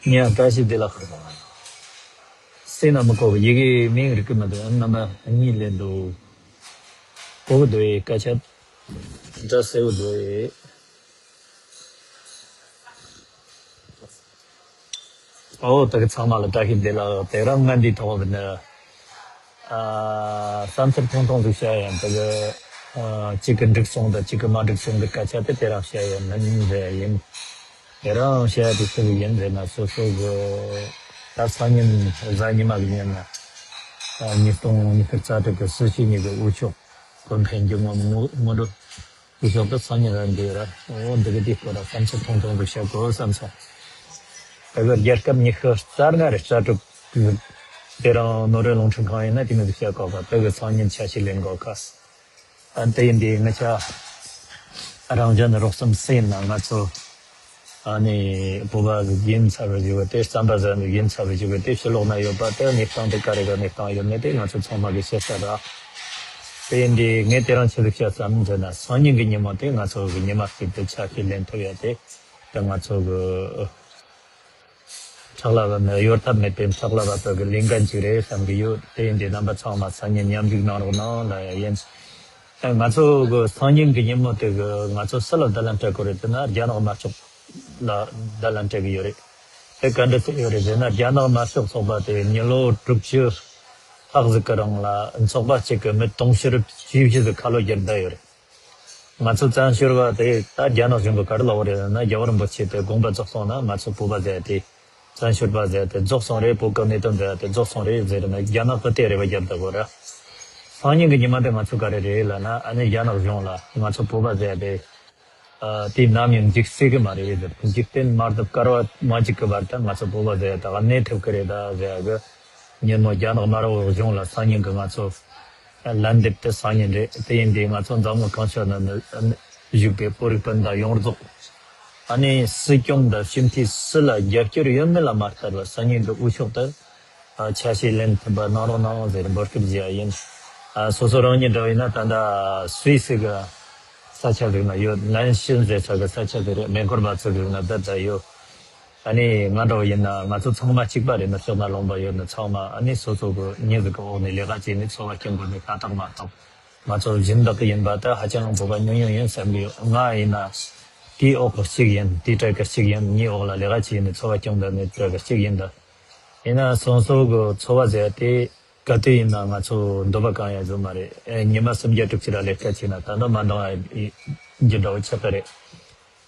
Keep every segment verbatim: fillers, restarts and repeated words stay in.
ངས་བཀྲ་ཤིས་བདེ་ལེགས། སེམས་ན་མི་གོ་བའི་ཡི་གེ་མིང་རིག་གི་མི་འདུག་རྣམ་པ་གཉིས་ལས་འདུག་གོ་གི་འདུག་སྐད་ཆ་འདྲ་གསལ་བོ་འདུག་ཨོ་ད་གི་ཚང་མ་ལ་བཀྲ་ཤིས་བདེ་ལེགས། དེ་རིང་ང་འདིའི་ཐོག་ནས་ཨ་བསམ་འཆར་ཐུང་ཐུང་ཞིག་བཤད་ཡིན། དེ་གི་ཨ་གཅིག་གི་འགྲིག་སོང་དང་གཅིག་གི་མ་འགྲིག་སོང་གི་སྐད་ཆ་དེ་དེ་རིང་བཤད་ཡིན་མིན་རེད་ཡིན། དེ་རིང་བཤད་ཡ་དེ་ཆི་ཟིག་ཡིན་ཟེར་ན། སོ་སོ་གི་ད་སང་ཉིན་གཟའ་ཉི་མ་གི་ཉིན་ན་ཨ་ཉིས་སྟོང་ཉི་ཤུ་རྩ་དྲུག་གི་སྲིད་སྤྱི་གཉིས་ཀྱི་དབུ་ཕྱོགས་གོ་འཕེལ་འགྱུར་ངོ་མ་ངོ་སྤྲོད། དེ་ཞོགས་པ་སང་ཉིན་རང་འདི་ར། འོ་འདི་གི་དེ་སྐོར་ལ་བསམ་ཚུལ་ཐུང་ཐུང་དུ་བཤད་དགོས་བསམ་སོང་། ད་གི་རྒྱལ་ཁབ་ཉི་ཤུ་རྩ་ལྔ་རེ་རྩ་དྲུག་གི་དེ་རང་ནོར་བུ་རླུང་འཕྲིན་ཁང་ཡིན་ན་དེ་མི་འདུག་བཤད་དགོས་ག་ད་གི་སང་ཉིན་ཆ་ཤས་ལེན་དགོས་ག་ཨ་དེ་ཡིན་དེ་ང་ཆ་རང་གཞན་རོགས་སམ་སེ་ཡིན་ན་ང་ཚོ་ཨ་ནི་བོད་པ་ཡིན་ཚར་བ་ཞིག་དེ་རྩམ་པ་ཟ་ནི་ཡིན་ཚར་བ་ཞིག་དེ་ཕྱི་ལོགས་ན་ཡོད་པ་དེ་གནས་སྟངས་དེ་ག་རེ་ག་གནས་སྟངས་ཡོད་ནི་དེ་ང་ཚོ་ཚང་མ་གི་ཤེས་ས་ར། དེ་ཡིན་དེ་ངས་དེ་རང་ཆི་ཟིག་བཤད་བསམ་ཟེར་ན། སང་ཉིན་གི་ཉིན་མོ་དེ་ང་ཚོ་གི་ཉི་མ་གཅིག་ཏུ་ཆ་ཤས་ལེན་ཐུབ་ཡ་དེ་དེ་ང་ཚོ་གི་ཁྲག་ལ་བབས་ནས་གཡོལ་ཐབས་མེད་པའི་ཁྲག་ལ་བབས་པ་གི་ལས་འགན་ཅིག་རེད་བསམ་གི་ཡོད། དེ་ཡིན་དེ་རྣམ་པ་ཚང་མ་སང་ཉིན་མཉམ་ཞུགས་གནང་རོགས་གནང་ལ་ཡ་ཡིན། ང་ཚོ་གི་སང་ཉིན་གི་ཉིན་མོ་དེ་གི་ང་ཚོ་སུ་ལ་བརྡ་ལན་སྤྲད་དགོས་རེད་ཟེར་ན། རྒྱ་ནག་དམར་ཤོག་ལ་བརྡ་ལན་སྤྲད་གི་ཡོད་རེད། དེ་ག་འདྲ་ཟེར་ཡོད་རེད་ཟེར་ན། རྒྱ་ནག་དམར་ཤོག་ཚོགས་པ་དེ་མི་ལོ་དྲུག་ཅུ་ལྷག་ཟིག་གི་རིང་ལ་ཚོགས་པ་གཅིག་གི་མི་དུང་ཕྱུར་བཞི་བཞི་ཟིག་ཁ་ལོ་བསྒྱུར་བསྡད་ཡོད་རེད། ང་ཚོ་བཙན་བྱོལ་བ་དེ་ད་རྒྱ་ནག་གཞུང་གི་ག་རེ་ལབ་པ་རེད་ཟེར་ན། རྒྱལ་བ་རིན་པོ་ཆེ་དེ་དགོངས་པ་རྫོགས་སོང་ན་ང་ཚོ་བོད་པ་ཟེར་དེ་བཙན་བྱོལ་བ་ཟེར་དེ་རྫོགས་སོང་རེད། བོད་གི་གནད་དོན་ཟེར་དེ་རྫོགས་སོང་རེད་ཟེར་ནས་རྒྱ་ནག་གི་དེ་རེ་བ་བརྒྱབ་བསྡད་ཡོད་རེད། སང་ཉིན་གི་ཉི་མ་དེ་ང་ཚོ་ག་རེ་རེད་ལབ་ན། ཨ་ནི་རྒྱ་ནག་གཞུང་ལ་ང་ཚོ་བོད་པ་ཟེར་དེ། ཨ་དེ་ནམ་ཡང་འཇིག་སྲིད་གི་མ་རེད་ཟེར། འཇིག་རྟེན་དམར་གདུབ་བསྐལ་བ་མ་འཇིག་གི་བར་དུ་ང་ཚོ་བོད་པ་ཟེར་ཡ་ད་གནས་ཐུབ་གི་རེད་ད་ཟེར་ཡ་གི་ཉིན་མོ་རྒྱ་ནག་དམར་པོ་གཞུང་ལ་སང་ཉིན་གི་ང་ཚོ་ལན་འདེབས་དེ་སང་ཉིན་རེད། དེ་ཡིན་དུས་ང་ཚོ་འཛམ་གླིང་གང་ས་ན་བཞུགས་པའི་བོད་རིགས་སྤུན་ཟླ་ཡོངས་རྫོགས། ཨ་ནི་སྲིད་སྐྱོང་དང་སྤྱི་འཐུས་སུ་ལ་རྒྱབ་སྐྱོར་ཡོད་མེད་ལ་མ་ལྟོས་པར་སང་ཉིན་གི་དབུ་ཕྱོགས་དེ། ཨ་ཆ་ཤས་ལེན་ཐུབ་པ་གནང་རོགས་གནང་ཟེར་འབོད་སྐུལ་བྱེད་ཡ་ཡིན། ཨ་སོ་སོ་རང་ཉིད་འདྲ་བ་ཡིན་ན་ད་ལྟ་སུད་སི་གི་ས་ཆ་ཟིག་ན་ཡོད། ནན་ཤིན་ཟེར་ས་གི་ས་ཆ་ཟིག་རེད། མེ་འཁོར་མ་ཚུགས་ཟིག་ན་བསྡད་ད་ཡོད། ཨ་ནི་ང་འདྲ་བ་ཡིན་ན་ང་ཚོ་ཚང་མ་གཅིག་པ་རེད། ན་ཕྱོགས་ན་ལུང་པ་ཡོད་ན་ཚང་མ་ཨ་ནི་སོ་སོ་གི་མྱི་ཟིག་གི་འོག་ནས་ལས་ཀ་བྱས་ནས་འཚོ་བ་སྐྱོང་དགོས་ནས་ཤ་སྟག་མ་གཏོགས། ང་ཚོ་སྦྱིན་བདག་གི་ཡིན་པ་ད་ཧ་ཅང་བོད་པ་ཉུང་ཉུང་ཡིན་བསམ་གི་ཡོད། ང་ཡིན་ན་དེའི་འོག་གི་གཅིག་ཡིན། དེའི་གྲས་ཀྱི་གཅིག་ཡིན། ངའི་འོག་ལ་ལས་ཀ་བྱས་ནས་འཚོ་བ་སྐྱོང་བསྡད་ནས་གྲས་ཀྱི་གཅིག་ཡིན་ད། ཡིན་ན་སོ་སོ་གི་འཚོ་བ་ཟེར་དེ་ག་དུས་ཡིན་ན་ང་ཚོ་འདོད་པ་གང་ཡང་བཟོ་མ་རེད། ཨེ་ཉི་མ་སུམ་བརྒྱ་དྲུག་ཅུ་ར་ལས་ཀ་བྱས་ན་ད་ནི་མ་འདང་ཡ་འགྱུར་འདྲ་བོ་ཆགས་ཀྱི་རེད།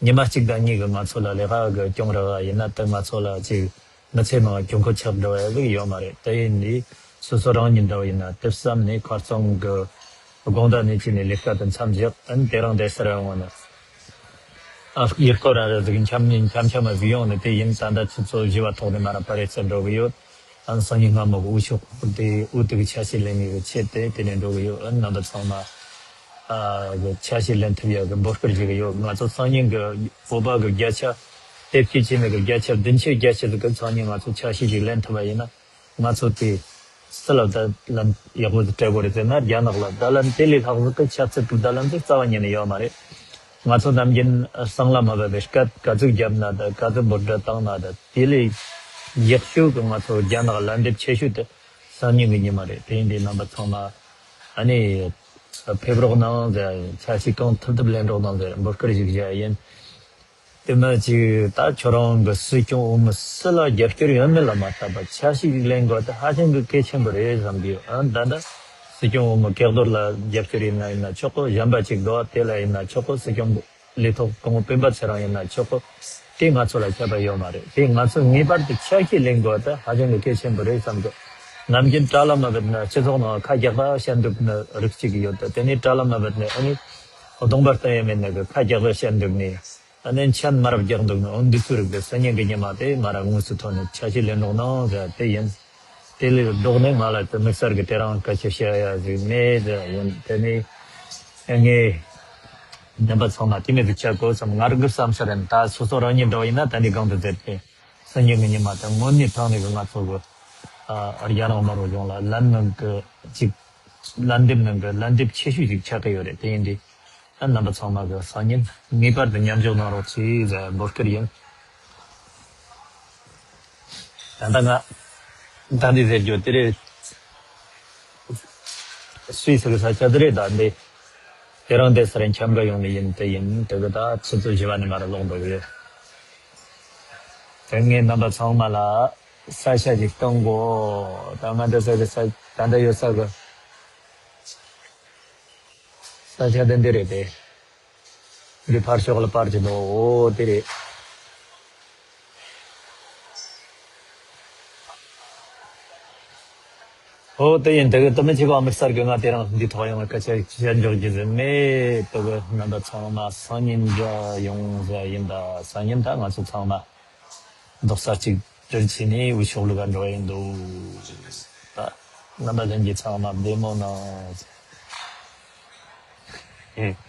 ཉི་མ་གཅིག་དང་གཉིས་ཀྱི་ང་ཚོ་ལ་ལས་ཀ་གི་སྐྱོང་ར་བ་ཡིན་ན་ད་ང་ཚོ་ལ་ཅིག་མི་ཚེ་ནང་གྱོང་གུད་ཆགས་འགྲོ་བ་ཟིག་ཡོད་མ་རེད། དེ་ཡིན་དུས་སོ་སོ་རང་ཉིད་འདྲ་བོ་ཡིན་ན་དེ་བསམ་ནས་ཁ་རྩང་གི་དགོང་དག་ནས་ཅི་ནས་ལས་ཀ་དེ་མཚམས་བཞག་ཨ་ནི་དེ་རང་བསྡད་ས་ར་འོང་ན། ཨ་ཡུལ་སྐོར་ར་ར་ཟིག་འཁྱམ་ནས་འཁྱམ་འཁྱམ་མ་ཟིག་ཡོང་ནས་དེ་ཡིན་ད་ལྟ་ཆུ་ཚོད་བཞི་བ་ཐོག་ནས་མ་ར་པ་རེ་ཚར་འགྲོ་གི་ཡོད། ཨ་ནི་སང་ཉིན་སྔ་མོ་གི་དབུ་ཕྱོགས་དེ་དབུ་དེ་གི་ཆ་ཤས་ལེན་ནས་གི་ཆེད་དེ་དེ་ནས་འགྲོ་གི་ཡོད། ཨ་ནི་རྣམ་པ་ཚང་མ་ཨ་གི་ཆ་ཤས་ལེན་ཐུབ་ཡ་གི་འབོད་སྐུལ་བྱེད་གི་ཡོད། ང་ཚོ་སང་ཉིན་གི་བོད་པ་གི་བརྒྱ་ཆ་དེབ་སྐྱེལ་བྱས་ནས་གི་བརྒྱ་ཆ་བདུན་ཅུ་བརྒྱད་ཅུ་ཟིག་གི་སང་ཉིན་ང་ཚོ་ཆ་ཤས་ཅིག་ལེན་ཐུབ་པ་ཡིན་ན། ང་ཚོ་དེ་སུ་ལ་བརྡ་ལན་ཡག་པོ་ཞིག་སྤྲད་དགོས་རེད་ཟེར་ན། རྒྱ་ནག་ལ་བརྡ་ལན་དེ་ལས་ལྷག་ཟིག་གི་ཆབ་སྲིད་ཀྱི་བརྡ་ལན་ཟིག་རྩ་བ་ཉིད་ནས་ཡོད་མ་རེད། ང་ཚོ་ནམ་རྒྱུན་གསང་ལ་མ་བབས་པའི་སྐད་ག་ཚོད་བརྒྱབ་ན་ད་ག་ཚོད་འབོད་སྒྲ་བཏང་ན་ད་དེ་ལས་ཡག་ཤོས་ཀྱི་ང་ཚོ་རྒྱ་ནག་ལན་འདེབས་ཆེ་ཤོས་དེ་སང་ཉིན་གྱི་ཉི་མ་རེད། དེ་ཡིན་དུས་རྣམ་པ་ཚང་མ་ཨ་ནི་ཕེབས་རོགས་གནང་ཟེར། ཆ་ཤས་གང་ཐུབ་ཐུབ་ལེན་རོགས་གནང་ཟེར་འབོད་སྐུལ་ཞིག་བྱས་ཡིན། དེ་མ་ཅིག་ད་ཁྱོད་རང་གི་སྲིད་སྐྱོང་འོས་མི་སུ་ལ་རྒྱབ་སྐྱོར་ཡོད་མེད་ལ་མ་ལྟོས་པར་ཆ་ཤས་ཤིག་ལེན་དགོས་དེ་ཧ་ཅང་གི་གལ་ཆེན་པོ་རེད་བསམ་གི་ཡོད། ཨ་ད་ལྟ་སྲིད་སྐྱོང་འོས་མི་སྐལ་རྡོར་ལ་རྒྱབ་སྐྱོར་ཡིན་ན་ཡིན་ན་ཆོག་གོ། གཞན་པ་ཅིག་འདུག་དེ་ལ་ཡིན་ན་ཆོག་གོ། སྲིད་སྐྱོང་ལས་ཐོག་སྐུ་ངོ་སྤེན་པ་ཚེ་རིང་ཡིན་ན་ཆོག་གོ། དེ་ང་ཚོ་ལ་ཁྱད་པར་ཡོད་མ་རེད། དེ་ང་ཚོ་ངེས་པར་དུ་ཆ་ཤས་ལེན་དགོས་དེ་ཧ་ཅང་གི་གལ་ཆེན་པོ་རེད་བསམ་གི། ནམ་རྒྱུན་དྲ་ལམ་མ་བར་ན་སྤྱི་ཚོགས་ནང་ཁ་རྒྱག་པ་བཤད་འདུག་ནི་རིགས་གཅིག་ཡོད་དེ། དེ་ནས་དྲ་ལམ་མ་བར་ནས་ཨ་ནི་གདོང་པར་བསྟན་ཡོད་མེད་ནི་གི་ཁ་རྒྱག་པ་བཤད་འདུག་ནི། ཨ་ནི་མཆན་མར་རྒྱག་འདུག་ནི། འོ་འདི་ཚོའི་རིགས་དེ་སང་ཉིན་གི་ཉི་མ་དེ་ང་རང་དངོས་སུ་ཐོན་ནས་ཆ་ཤས་ལེན་རོགས་གནང་ཟེར་དེ་ཡིན། དེ་ལས་ལྡོག་ནས་ང་ལ་དེ་དམིགས་བསལ་གི་དེ་རང་སྐད་ཆ་བཤད་ཡ་ཟིག་མེད་ཟེར་ཡིན། དེ་ནས་ངས་རྣམ་པ་ཚང་མ་དེ་མོ་ཟིག་བྱ་དགོས་བསམ། ང་རང་གི་བསམ་འཆར་ཡིན། ད་སོ་སོ་རང་ཉིད་འདྲ་བ་ཡིན་ན་ད་འདི་གང་དུ་ཟེར་ཏེ། སང་ཉིན་གི་ཉི་མ་དང་དངོས་གནས་དྲང་གནས་ཀྱི་ང་ཚོ་གི་ཨ་རྒྱ་ནག་དམར་པོ་གཞུང་ལ་ལན་ནང་གི་ཅིག་ལན་འདེབས་ནང་གི་ལན་འདེབས་ཆེ་ཤོས་ཤིག་ཆགས་ཀྱི་ཡོད་རེད། དེ་ཡིན་དུས་ཨ་རྣམ་པ་ཚང་མ་གི་སང་ཉིན་ངེས་པར་དུ་མཉམ་ཞུགས་གནང་རོགས་གྱིས་ཟེར་འབོད་སྐུལ་ཡིན། ད་ལྟ་ང་ད་འདི་ཟེར་རྒྱུ་དེ་རེད། སུད་སི་གི་ས་ཆ་དེ་རེད། ད་འདི་དེ་རང་དེ་སར་འཁྱམ་ག་ཡོང་ནི་ཡིན། དེ་ཡིན་དེ་གི་ད་ཆུ་ཚོད་བཞི་པ་ནས་མར་ལོག་འགྲོ་གི་ཡོད། དེ་ངས་རྣམ་པ་ཚང་མ་ལ་ས་ཆ་ཞིག་སྟོན་དགོས། ད་ང་འདི་ས་གི་ས་ད་འདི་ཡོད་ས་གི་ས་ཆ་དེ་འདི་རེད་དེ། འདི་ཕར་ཕྱོགས་ལ་པར་གྱི་འདུག་འོ་དེ་རེད། ཨོ་དེ་ཡིན། དེ་གི་དུ་མི་ཆེ་བ་དམིགས་བསལ་གི་ང་དེ་རིང་འདི་ཐོག་ཡོང་བའི་སྐད་ཆ་བཤད་འཇོག་རྒྱུ་ཟིན་མེད། དེ་གི་རྣམ་པ་ཚང་མ་སང་ཉིན་འདྲ་ཡོང་ཟེར་ཡིན། ད་སང་ཉིན་ད་ང་ཚོ་ཚང་མ་རྡོག་རྩ་གཅིག་སྒྲིལ་བྱས་ནས་འུ་ཤོག་ལུ་ག་འགྲོ་ཡིན་འདུག་ད་རྣམ་པ་ལྷན་རྒྱས་ཚང་མ་བདེ་མོ་གནང་།